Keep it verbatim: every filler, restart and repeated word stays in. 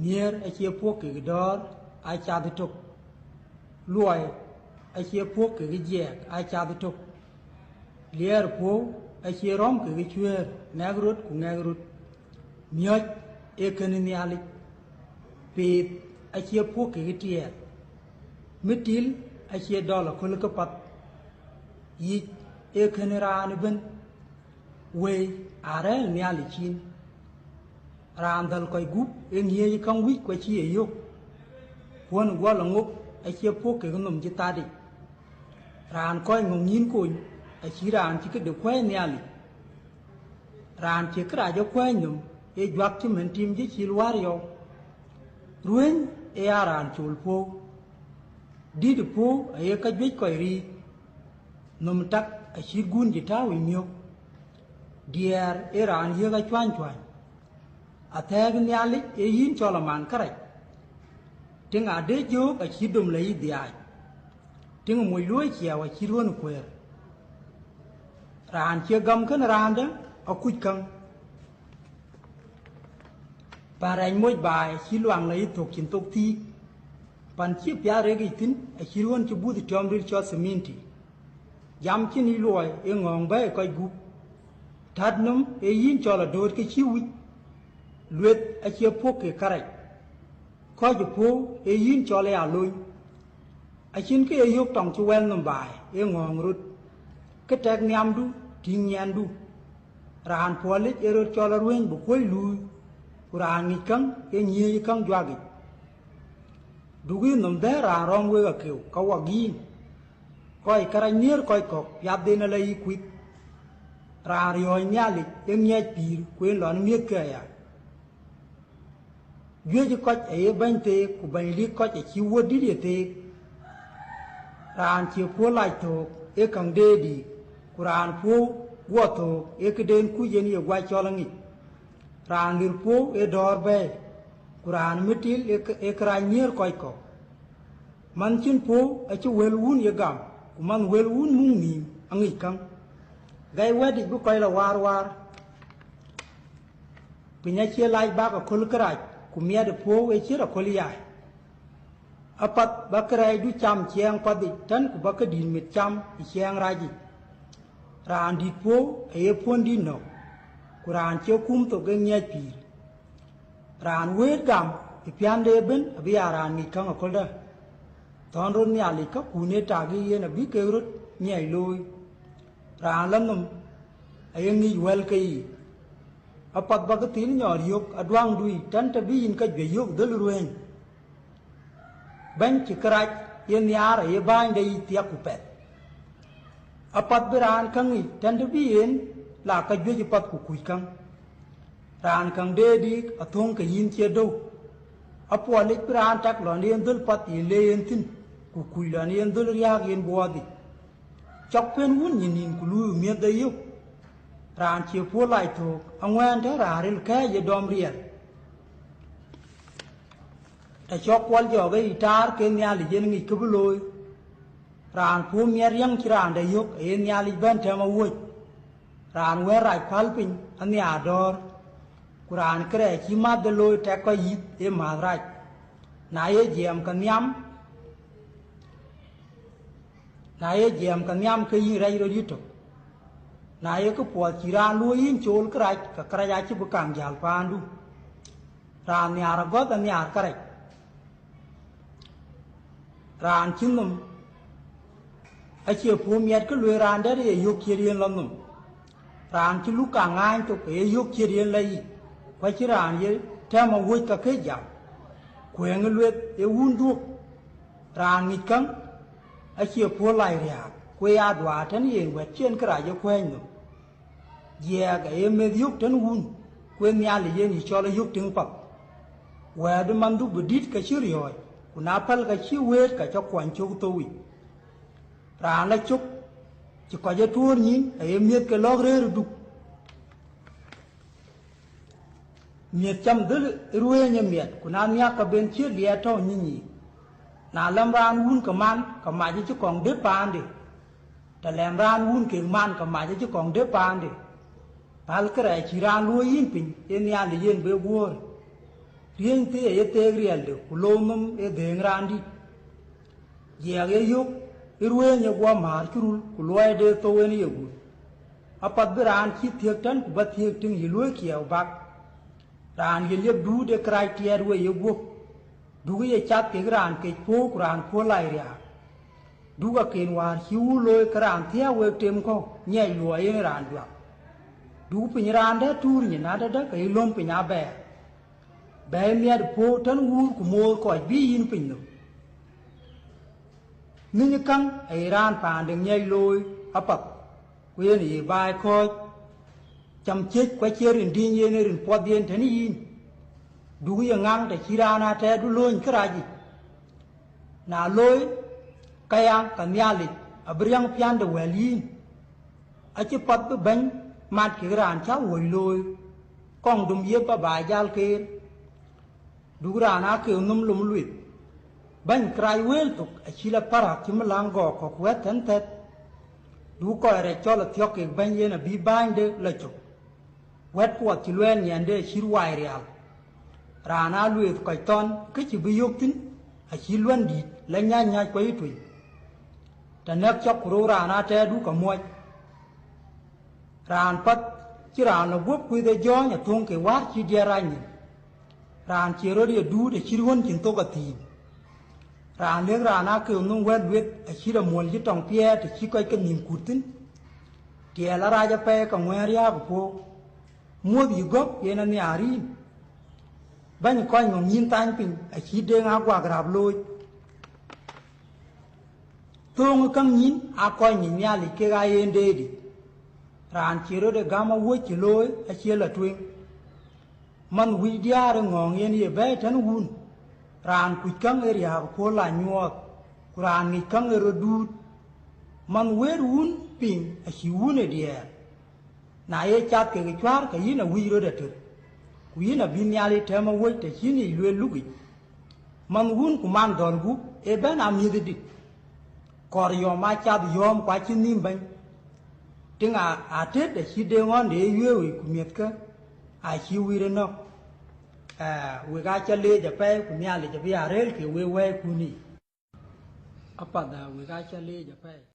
Nhiëër acie puɔ̈k kekë dɔ̈ɔ̈r, aa cath ëtök. Luɔi acie puɔ̈k kekë jiɛɛk, aa cath ëtök. Liɛɛr puɔ̈u acie rɔ̈m kekë cuëër, ŋɛk röt ku ŋɛk röt. Miɔ̈c ee kënë Nhialic. Piith acie puɔ̈k kekë tiɛɛl. Mïtil acie dɔl aköl këpath. Yic ee kënë raan ëbën. Wëi aa rɛ̈ɛ̈r Nhialic cin. Raan dhäl kɔc gup ee ŋiëëc käŋ wïc ku acï ye yök. Kuɔ̈n guɔ la ŋok acie puɔ̈k kekë nhom cï thatic. Raan kɔc ŋɔ̈ŋ nyïïn kony acït raan cï këde kuɛ̈i Nhialic. Raan cie kërac ë kuɛ̈ɛ̈c nhom ee juak cïmën tim cï cil wäär yɔu. Ruëny ee aa raan col puɔ̈u. Dït ë puɔ̈u aye ka juëc kɔc riic. Nhom tak acït gun cï tääu ë miök. Diɛɛr ee raan yiëk acuany cuany. Athɛɛk Nhialic ee yïn cɔl aman kërac. Tiŋ ade jök acït dom la yic dhiaac. Tiŋ moc luɔ̈i ciɛɛu acït ɣön kuëër. Raan cie gam kënë raandë akuc käŋ. Pan rɛc moc baai acït luaŋ la yic thok cïn thok thiik. Pan cï piath rek yic thïn acït ɣön cï buth tiɔm ril cɔl thiminti. Jam cïn yic luɔi ee ŋɔ̈ɔ̈ŋ bɛ̈ɛ̈i kɔc gup. Tät nöm ee yïn cɔl adööt ke cï wïc. Lueth acie puɔ̈k ke kärac. Kɔc ë puɔ̈u ee yïn cɔl ë alony. Acïn kë ye yök tɔŋ cï wɛl nöm baai ee ŋɔ̈ɔ̈ŋ röt. Kë tɛk nhiamdu tïŋ nyiɛndu. Raan puɔlic ee röt cɔl aruëëny bï kuöc luui. Ku raan ŋic käŋ ee nyiëëc ë käŋ juak yic. Duk yï nöm dhɛ̈ɛ̈r raan rɔ̈m wek akeu ka wak yïn. Kɔc kërac nhiëër kɔc kɔ̈k piathden ala yï kuith. Raan riɔ̈ɔ̈c Nhialic ee ŋiɛc pïïr ku en lɔn miëthkë aya. Juëc kɔc aye bɛ̈ny theek ku bɛ̈ny lik kɔc acï wuɔ̈t dït ye theek. Raan cie puɔ̈u lac thöök ee käŋ deet yiic, ku raan puɔ̈u guɔ thöök ee këden kuc en ye guac cɔl aŋic. Raan lir puɔ̈u ee dɔ̈ɔ̈r bɛ̈ɛ̈i, ku raan mïtil ee kë- ee kërac nhiëër kɔc kɔ̈k. Manh cïn puɔ̈u acï wël wun ye gam, ku manh wël wun muk nhïïm aŋic käŋ. Gäi wɛ̈t yic bï kɔc la waar waar. Piny acie lac bäk aköl kërac, ku miɛt ë puɔ̈u ë cït aköl yai. Apath ba kërɛɛcdu cam ciɛɛŋ path yic tën ku ba këdït mit cam ë ciɛɛŋ rac yic. Raan dït puɔ̈u aye puɔ̈n dït nɔ̈k, ku raan cie kum thok ee ŋiɛc pïïr. Raan wëët gam ë piände ëbën abï aa raan ŋic käŋ aköldä. Thɔ̈n rot Nhialic käkkun ë tak ë yen abï kek röt ŋiɛc looi. Raan la nhom aye ŋic wɛ̈l ke yiic. Apath ba kë thil nyɔɔr yök aduaŋdu yic tën të bï yïn ka juëc yök dhël ruëëny. Bɛ̈ny cï kërac ye nhiaar aye bäänyde yic thiak ku pɛth. Apath bï raan käŋ yic tën të bï yen la ka juëc ë path ku kuc käŋ. Raan käŋ deet yiic athöŋ ke yïn cie döu. Apuɔlic bï raan tak lɔn yen dhöl path yen le yen thïn, ku kuc lɔn yen dhöl riääk yen buɔɔth yic. Cɔk pën wun nyin nïn ku luui miëth de yök. Raan cie puɔ̈u lac thöök aŋuɛ̈ɛ̈n tën raan ril kɛ̈ɛ̈c ye dɔm riɛl. Të cɔk kuɔl jɔɔk ë yic taar ke Nhialic yen ŋic kë bï looi. Raan puɔ̈u miɛt riäŋ cï raan dɛ yök aye Nhialic bɛ̈n tɛ̈m awuɔ̈c. Raan wɛ̈ɛ̈r rac päl piny anhiaar dɔ̈ɔ̈r. Ku raan kërɛɛc cï mäthde looi tɛk kɔc yïth ee mäth rac. Na ye jiɛɛm ke nhiam, na ye jiɛɛm ke nhiam ke yïn rɛc rot yïtök. Na ye këpuɔth cï raan luöi yïn cool kërac, ke kërac acï bï kaŋ jäl paandu. Raan nhiaar agɔ̈th anhiaar kërac. Raan cï nhom acie puɔ̈u miɛt kë lueel raan dɛ̈t ye yök ciët yen lɔ nhom. Raan cï luk kaŋ ŋaany thok aye yök ciët yen lɔ yic, ku acïn raan ye tɛ̈m awuɔ̈c ka këc jam. Kuëëŋ ë lueth ee wun dhuök. Raan ŋic käŋ acie puɔ̈u lac riääk, ku ee aduaar tën yen wɛ̈t cï en kërac ye kuɛ̈ɛ̈c nhom. Jiɛɛk aye meth yök tën wun, ku ee Nhialic yen yï cɔl ayök tiŋ path. Wɛ̈ɛ̈t ë manhdu bï dït ke cï riɔ̈ɔ̈c, ku na päl ke cï wëët ka cä kuany cök thou yic. Raan la cök cï kɔc ë tuöör nyïïn aye miëth ke lɔ̈k rëër ë duk. Miëth cam dhël ë ruëëny ë miɛt, ku na nhiäk ke ben ciët liɛɛt tɔ̈u nyinyiic. Na lɛm raan wun ke man, ke mac ë cï kɔŋ dëp paande. Të lɛm raan wun kek man, ke mac ë cï kɔŋ dëp paande. Päl kërɛɛc cï raan luöi yïn piny, ee Nhialic yen bï guöör. Riëny thii aye theek riɛlde, ku lou nhom ë dhëëŋ raandït. Jiɛɛk ye yök, ë ruëëny ye guɔ määr cï rul, ku luɔide thou en ye guut. Apath bï raan cï thiëk tɛ̈n ku bä thiëëk tïŋ yï luɔ̈i kiɛɛu bak. Raan ye liep duut ë kërac tiɛɛt wei ye guöp. Duk ye cath kek raan kec puɔ̈u ku raan puɔ̈u lac riääk. Duk aken wäär cï wun looi ke raan thiääk wek tem kɔ̈u, nyiɛc luɔi yen raan juak. Duk piny raan dɛ̈ tuur nyin adädä ke yï löm piny abɛɛr. Bɛ̈ɛ̈i miɛt puɔ̈u tën wuur ku moor kɔc bï yïn piny nhom. Mïny käŋ aye raan paande nyiɛc looi apath, ku yen ye baai kɔ̈ɔ̈c. Cam ciëc ku acie rin dïny yen ë rin puɔth yen tën yïn. Duk ye ŋaŋ të cï raan atɛɛrdu lööny kërac yic. Na looi këya, ka Nhialic abï riäŋ piände wɛ̈l yïn. Acï path bï bɛ̈ny mat kek raan cä wuɔ̈c looi, kɔŋ dum yep abä jal keer. Duk raan akeu nhom lom lueth. Bɛ̈ny kërac wëël thok acï lɔ parak cï mïläŋ gɔɔk kɔ̈k wɛ̈t thɛ̈n thɛ̈th. Duk kɔc rɛc cɔl athiɔ̈k kek bɛ̈ny yen abï bäänyde lɔ cök. Wɛ̈t puɔth cï luɛɛl nyiɛnde acït wai rial. Raan aa lueeth kɔc thɔn kë cï bï yök thïn, acït luɛ̈ndït la nyäc nyäc kuɔc ë tueny. Të nɛ̈k cɔk ku rou raan atɛɛrdu ka muɔc. Raan path cï raan lɔ guöp kuith ë jɔ̈ɔ̈ny athöŋ ke wäär cï diɛt rac nyin. Raan cie rot ye duut acït ɣön cïn thok athïn. Raan lëk raan akeu nhom wɛ̈t lueth acït amuɔl cï tɔŋ piɛɛr të cï kɔc ke nhïïm kut thïn. Tiɛɛl arac apɛi ka ŋuɛ̈ɛ̈n riääk ë puɔ̈u. Muɔ̈th yï gɔ̈k yen anhiaar yïn. Bɛ̈ny kɔc ŋɔ̈ŋ nyïn thany piny acït deŋ aguak rap looc. Thööŋ ë käŋ nyïn aa kɔc nyin Nhialic kek aa yen deetic. Raan cie rot ë gäm awuɔ̈c cï looi acie lɔ tueŋ. Manh wïc diäär ë ŋɔ̈ɔ̈ŋ yen ye bɛ̈ɛ̈i tën wun. Raan kuc käŋ ë riääk puɔ̈u la nyuɔɔth, ku raan ŋic käŋ ë rot duut. Manh wëët wun piŋ acï wun ë diɛɛr. Na ye cath kekë cuäär ke yïn awïc rot ater, ku yïn abï Nhialic tɛ̈m awuɔ̈c të cïn yic lueel lukic. Manh wun ku man dhɔ̈l gup ë bɛ̈n amiëth ë dït. Kɔɔr yɔm aa cath yɔ̈ɔ̈m ku acï nhïïm bɛ̈ny. Tiŋ aa atet acï deŋ ɣɔ̈nde ë yuëëuic ku miɛ̈thkë acï wïïr ë nɔ̈k. Ee, wek aa cä leec apɛi ku Nhialic abï aa rëër ke wek wɛ̈ɛ̈ikun yiic. Apath aa wek aa cä leec apɛi.